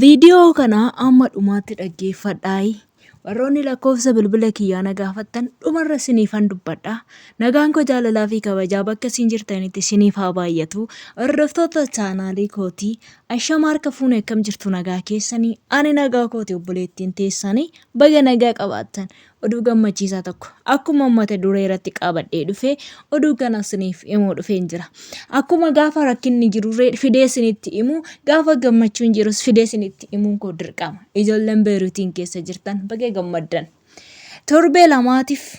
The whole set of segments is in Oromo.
Viidiyoo kana amma dhumaatti dhaggeeffadhaayi. Warroonni lakkoofsa bilbila kiyyaa na gaafattan dhumarra isiniifan dubbadha. Nagaan koo jaalalaa fi kabajaa bakka isin jirtanitti isiniif haa baay'atu. Hordoftoota chaanaalii kootii ashama harka fuune akkam jirtu nagaa keessanii ani nagaa kooti obboleettiin teessanii baga nagaa qabaattan. Oduu gammachiisaa tokko akkuma mata duree irratti qabadhee dhufe oduu kana isiniif himuu dhufeen jira. Akkuma gaafa rakkinni jiru fidee isinitti himu gaafa gammachuun jirus fidee isinitti himuun koo dirqama. Ijoolleen Beeruutiin keessa jirtan baga gammaddan. Torbee lamaatiif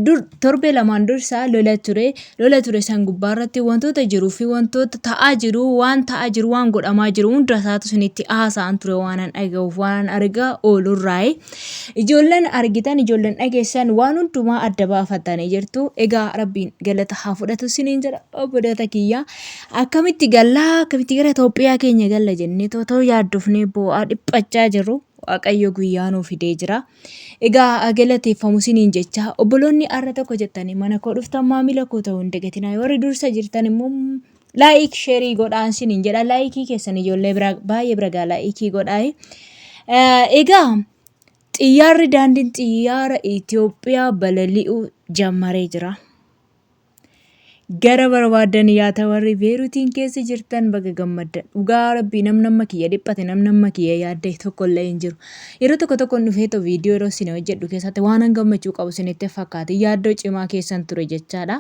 dur torbee lamaan dursaa lola ture. Lola ture san gubbaa irratti wantoota jiruu fi wantoota ta'aa jiru, waan ta'aa jiru, waan godhamaa jiru hunda isaatu isinitti haasa'an ture waanan dhaga'uuf waanan argaa oolurraayi. Ijoolleen argitan, ijoolleen dhageessan waan hundumaa adda baafatanii jirtu. Egaa Rabbiin galata haa fudhatu isiniin jedha obboloota kiyya. Akkamitti gallaa, akkamitti gara Itoophiyaa keenya galla jennee otoo yaaddofnee boo'aa dhiphachaa jirru Waaqayyo guyyaa nuu fidee jira. Egaa haa galateeffamu isiniin jecha obboloonni har'a tokko jettanii mana koo dhuftan maamila koo ta'uu hin dagatinaa. Warri dursa jirtan immoo laayik sheerii godhaan isiniin jedha. Laayikii keessan ijoollee bira baay'ee bira gaa laayikii godhaa. Egaa xiyyaarri daandiin xiyyaara Itoophiyaa balali'uu jammaree jira. Gara barbaaddan yaata warri Beeruutiin keessa jirtan baga gammaddan. Dhugaa rabbii namni amma kiyya dhiphate namni amma kiyya yaadde tokko illee hin jiru. Yeroo tokko tokko dhufee too viidiyoo yeroo isin hojjedhu keessatti waan an gammachuu qabu isinitti fakkaate yaaddoo cimaa keessan ture jechaadha.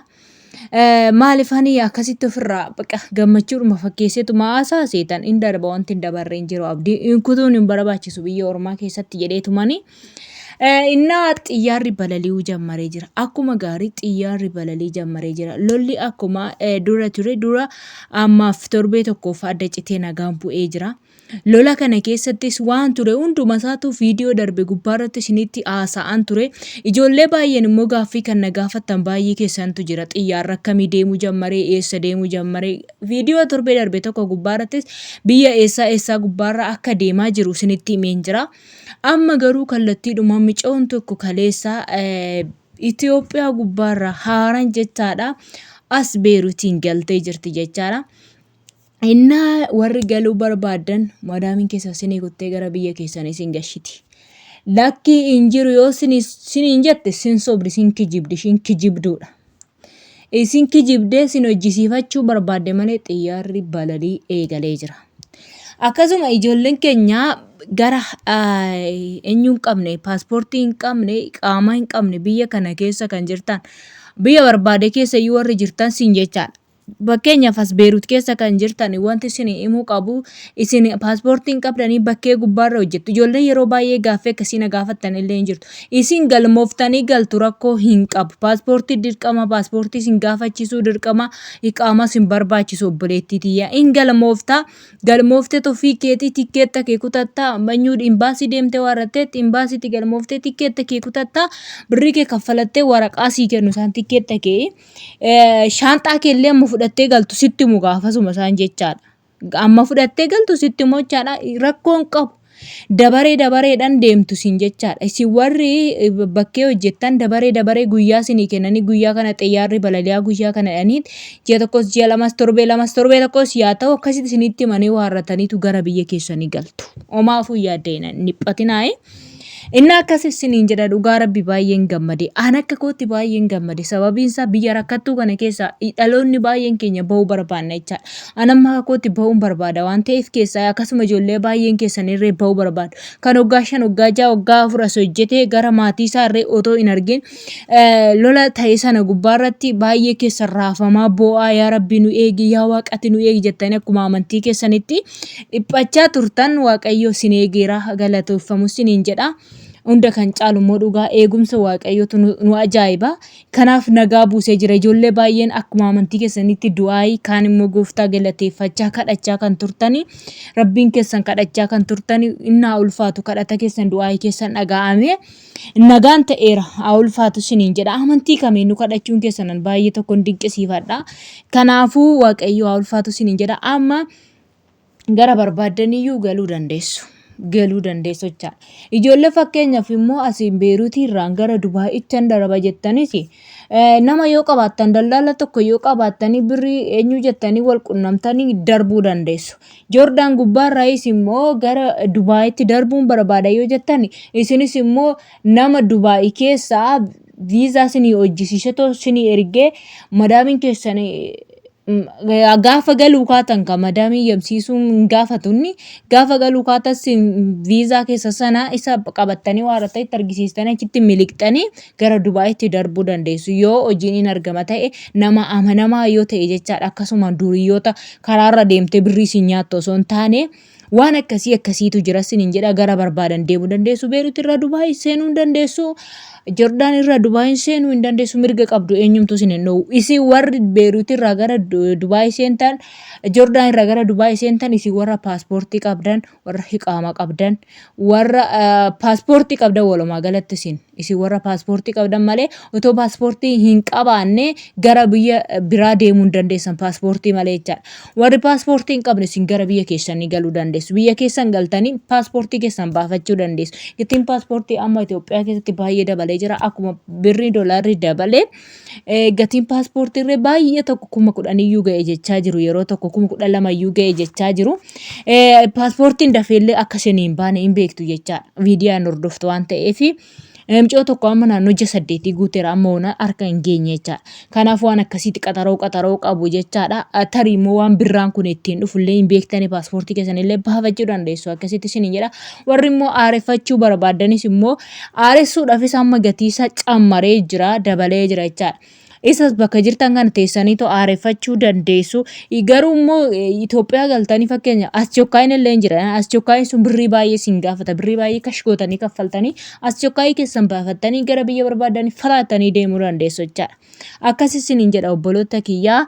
Maaliif ani akkasitti ofirraa baqa gammachuudhuma fakkeesseetuma haasaa seetan hin darba wanti hin dabarre hin jiru abdii hin kutuun hin barbaachisu biyya ormaa keessatti jedheetumani. Innaa xiyyaarri balali'uu jammaree jira. Akkuma gaarii xiyyaarri balalii jammaree jira. Lolli akkuma dura ture dura ammaaf torbee tokkoof adda citee nagaan bu'ee jira. Lola kana keessattis waan ture hunduma isaatu viidiyoo darbe gubbaarratti isinitti haasa'an ture. Ijoollee baay'een immoo gaaffii kan na gaafattan baay'ee keessantu jira. Xiyyaarri akkamii deemuu jammaree eessa deemuu jammaree viidiyoo torbee darbe tokko gubbaarrattis biyya eessaa eessaa gubbaarra akka deemaa jiru isinitti himeen jira. Amma garuu kallattiidhumaan micoon tokko kaleessa Itoophiyaa gubbaarra haaran jechaadha as Beeruutiin galtee jirti jechaadha. Innaa warri galuu barbaaddan madaamiin keessa sinii kuttee gara biyya keessanii sin gashiti. Lakkii hin jiru yoo siniin jette sin sobdi sin kijibdi ishiin kijibduudha. Isin kijibdee sin hojjisiifachuu barbaadde malee xiyyaarri balalii eegalee jira. Akkasuma ijoolleen keenya gara eenyuu hin qabne paaspoortii hin qabne qaama hin qabne biyya kana keessa kan jirtan biyya barbaade keessa iyyuu warri jirtan sin jechaadha. Fakkeenyaaf as Beerut keessa kan jirtan wanti isin himuu qabu isin paaspoortii hin qabdanii bakkee gubbaarra hojjettu. Ijoolleen yeroo baay'ee gaaffii akkasii na gaafattan illee hin jirtu. Isin galmooftanii galtu rakkoo hin qabu. Paaspoortii dirqama paaspoortii isin gaafachisuu dirqama iqaamaa isin barbaachisu obboleettii tiyya. In galmoofta galmooftee ofii keetii tikkeetta kee kutatta manyuu imbaasii deemtee waarratteetti imbaasiitti galmooftee tikkeetta kee kutatta birrii kee kaffalattee waraqaa sii kennu isaan tikkeetta kee. Shaanxaa kee illee amma fudhattee galtu sitti himu gaafasuma isaan jechaadha. Amma fudhattee galtu sitti himu jechaadha. Rakkoon qabu. Dabaree dabareedhaan deemtu sin jechaadha. Isin warri bakkee hojjettan dabaree dabaree guyyaa isinii kennanii guyyaa kana xiyyaarri balali'aa guyyaa kana jedhanii ji'a tokkos ji'a lamas torbee lamas torbee tokkos yaa ta'u akkasitti isinitti himanii waarrataniitu gara biyya keessanii galtu. Homaafuu yaadda'ina hin dhiphatinaayi. Inni akkas isiniin jedha dhugaa rabbi baay'een gammade. An akka kootti baay'een gammade. Sababiin isaa biyya rakkattuu kana keessa dhaloonni baay'een keenya ba'uu barbaanna jechaadha. An amma akka kootti ba'uun barbaada waan ta'eef keessaa akkasuma ijoollee baay'een keessan irree ba'uu barbaadu. Kan waggaa 5, waggaa 6, waggaa 4 as hojjetee gara maatii isaa irree otoo hin argin lola ta'e sana gubbaarratti baay'ee keessan raafamaa boo'aa yaa rabbi nu eegi yaa waaqati nu eegi jettanii akkuma amantii keessanitti dhiphachaa turtan Waaqayyo isin eegeera galatooffamu isiniin jedha. Hunda kan caalu immoo dhugaa eegumsa Waaqayyootu nu ajaa'iba. Kanaaf nagaa buusee jira. Ijoollee baay'een akkuma amantii keessanitti du'aayii kaan immoo gooftaa galateeffachaa kadhachaa kan turtani rabbiin keessan kadhachaa kan turtani innaa ulfaatu kadhata keessan du'aayii keessan dhaga'ame nagaan ta'eera haa ulfaatu isiniin jedha. Amantii kamiinuu kadhachuun keessan baay'ee tokkon dinqisiifadha. Kanaafuu Waaqayyo haa ulfaatu isiniin jedha. Amma gara barbaaddaniyyuu galuu dandeessu. Galuu dandeessu jechaadha. Ijoollee fakkeenyaaf immoo asiin Beeruutii irraan gara Dubaayitti darba jettanis Nama yoo qabaattan daldala tokko yoo qabaattanii birrii eenyu jettanii wal qunnamtanii darbuu dandeessu. Joordaan gubbaarraayis immoo gara Dubaayitti darbuun barbaada yoo jettan isinis immoo nama Dubaay keessaa viizaa isinii hojjisiisetoo isinii ergee madaamiin keessan gaafa galuu kaatan kan madaamii yamsiisuun hin gaafatunni gaafa galuu kaatas viizaa keessa sana isa qabattanii waarata itti argisiistanii achitti miliqxanii gara Dubaayitti darbuu dandeessu yoo hojiin hin argama ta'e nama amanamaa yoo ta'e jechaadha akkasuma duriyyoota karaarra deemtee birrii isin nyaattu osoo hin taane waan akkasii akkasiitu jira isiniin jedha gara barbaadan deemuu dandeessu. Beerut irraa Dubaay seenuu hin dandeessu. Jordaan irraa Dubaay seenuu hin dandeessu. Mirga qabdu eenyumtuu isin hin dhoowwu. Isin warri Beerut irraa gara Dubaay seentan, Jordaan irraa gara Dubaay seentan isin warra paaspoortii qabdan, warra hiqaama qabdan, warra paaspoortii qabdan walumaa galatti isin. Isin warra paaspoortii qabdan malee otoo paaspoortii hin qabaanne gara biyya biraa deemuu hin dandeessan paaspoortii malee jechaadha. Warri paaspoortii hin qabne isin gara biyya keessanii galuu dandeessu. Biyya keessan galtanii paaspoortii keessan baafachuu dandeessu. Gatiin paaspoortii amma Itoophiyaa keessatti baay'ee dabalee jira. Akkuma birrii doolaarri dabalee gatiin paaspoortii illee baay'ee tokko 10,000 iyyuu ga'e jechaa jiru. Yeroo tokko 12,000 iyyuu ga'e jechaa jiru. Paaspoortiin dafeellee akka isin hin baane hin beektu jechaadha. Viidiyaan hordoftu waan ta'eef. Mucoo tokko amma naannoo ji'a saddeetii guuteera amma ona harka hin geenye jechaadha. Kanaaf waan akkasiitti qaxaroo qaxaroo qabu jechaadha. Tarii immoo waan birraan kun ittiin dhufullee hin beektanii paaspoortii keessan illee baafachuu dandeessu akkasitti isin jedha. Warri immoo aareffachuu barbaaddanis immoo aaressuudhaafis amma gatii isaa cammaree jira dabalee jira jechaadha. Isas bakka jirtan kana teessanii too aareffachuu dandeessu. Garuu immoo Itoophiyaa galtanii fakkeenya as chokkaayin illee hin jira. As chokkaayin sun birrii baay'ee sin gaafata. Birrii baay'ee kash gootanii kaffaltanii as chokkaayii keessan baafattanii gara biyya barbaadanii falaattanii deemuu dandeessu jechaadha. Akkas isiniin jedha obboloota kiyyaa.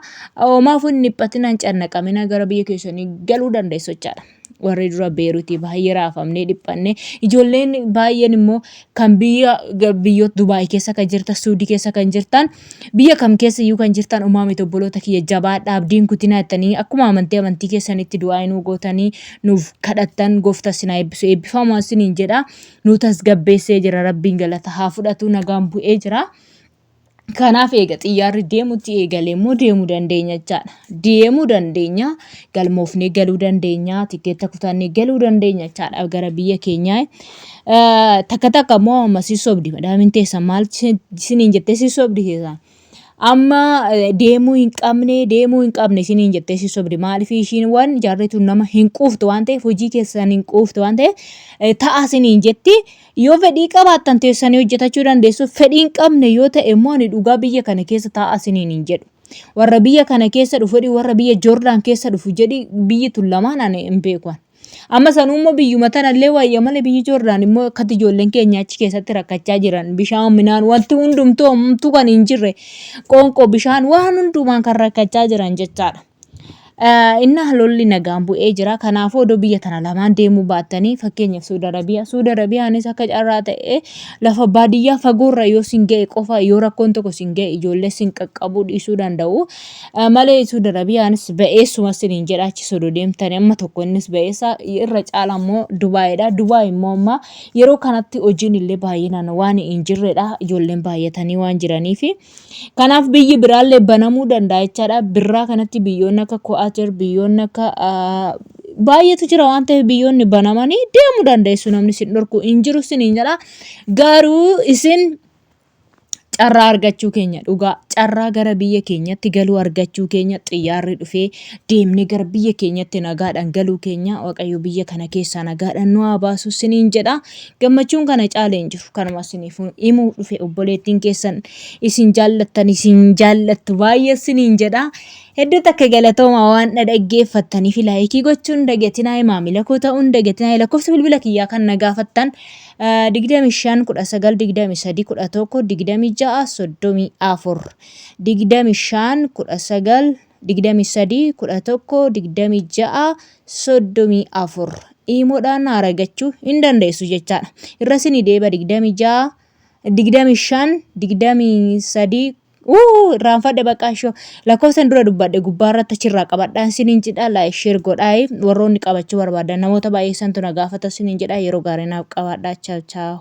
Homaafuu hin dhiphatinaa hin cannaqaminaa gara biyya keessanii galuu dandeessu jechaadha. Warri dura Beeruutii baay'ee raafamnee dhiphanne. Ijoolleen baay'een immoo kan biyya biyyoota Dubaay keessa kan jirtan, Suudii keessa kan jirtan, biyya kam keessa iyyuu kan jirtan umaa miti obboloota kiyya jabaadhaa abdiin kutinaa jettanii akkuma amantii amantii keessanitti du'aa nuu gootanii nuuf kadhattan gooftaa isin haa eebbisu eebbifamaa isiniin jedha. Nu tasgabbeessee jira rabbiin galata haa fudhatu nagaan bu'ee jira. Kanaaf eega xiyyaarri deemutti eegalee immoo deemuu dandeenya jechaadha. Deemuu dandeenya, galmoofnee galuu dandeenya, tikkeetta kutannee galuu dandeenya jechaadha gara biyya keenyaa. Takka takka immoo amma si sobdi madaamin teessan maal isiniin jettee si sobdi keessaa. Amma deemuu hin qabne deemuu hin qabne isiniin jettee si sobdi maaliif ishiin waan jaarri tun nama hin quuftu waan ta'eef hojii keessan hin quuftu waan ta'eef ta'a isiniin jetti. Yoo fedhii qabaattan teessanii hojjetachuu dandeessu. Fedhii hin qabne yoo ta'e immoo ani dhugaa biyya kana keessa taa'aa isiniin hin jedhu. Warra biyya kana keessa dhufu jedhi warra biyya Joordaan keessa dhufu jedhi biyyi tun lamaan ani hin beeku. ani. Amma sanuu immoo biyyuma tanallee wayya malee biyyi Joordaan immoo akkatti ijoolleen keenya achi keessatti rakkachaa jiran bishaan minaan wanti hundumtuu homtuu kan hin jirre qoonqoo bishaan waan hundumaan kan rakkachaa jiran jechaadha. Innaa lolli nagaan bu'ee jira. Kanaafuu odoo biyya tana lamaan deemuu baattanii fakkeenyaaf Suudi Arabiyaa. Suudi Arabiyaanis akka carraa ta'e lafa baadiyyaa fagoorra yoo sin ga'e qofa yoo rakkoon tokko sin ga'e ijoollee sin qaqqabuu dhiisuu danda'u. Malee Suudi Arabiyaanis ba'eessuma siniin jedha achi sodoo deemtanii amma tokko innis ba'eessa irra caala immoo Dubaayidha. Dubaay immoo amma yeroo kanatti hojiin illee baay'inaan waan hin jirredha. Ijoolleen baay'atanii waan jiraniifi. Kanaaf biyyi biraallee banamuu danda'a jechaadha. Birraa kanatti biyyoonni akka Kuwaatir, biyyoonni akka baay'eetu jira waan ta'eef biyyoonni banamanii deemuu dandeessu namni isin dhorku hin jiru isiniin jedha. Garuu isin carraa argachuu keenya dhugaa carraa gara biyya keenyatti galuu argachuu keenya xiyyaarri dhufee deemnee gara biyya keenyatti nagaadhaan galuu keenya waaqayyo biyya kana keessaa nagaadhaan nu haa baasu isiniin jedha. Gammachuun kana caale hin jiru. Kanuma isiniif himuu dhufe obboleettiin keessan isin jaallattan isin jaallattu baay'ee isiniin jedha. Hedduu takka galatooma waan na dhaggeeffattaniif laayikii gochuun dagatinaa maamila koo ta'uun dagatinaa lakkoofsa bilbila kiyyaa kan na gaafattan 25 19 23 11 26 34 25 19 23 11 26 34 iimoodhaan na aragachuu hin dandeessu jechaadha. Irra isinii deeba 26 25 23 Uu irraanfadhe baqaa ishoo lakkoofsan dura dubbadhe gubbaa irratti achirraa qabadhaan isiniin jedha like share godhaa warroonni qabachuu barbaadan namoota baay'ee santu na gaafata isiniin jedha yeroo gaarii naaf qabaadhaa chaaw chaaw.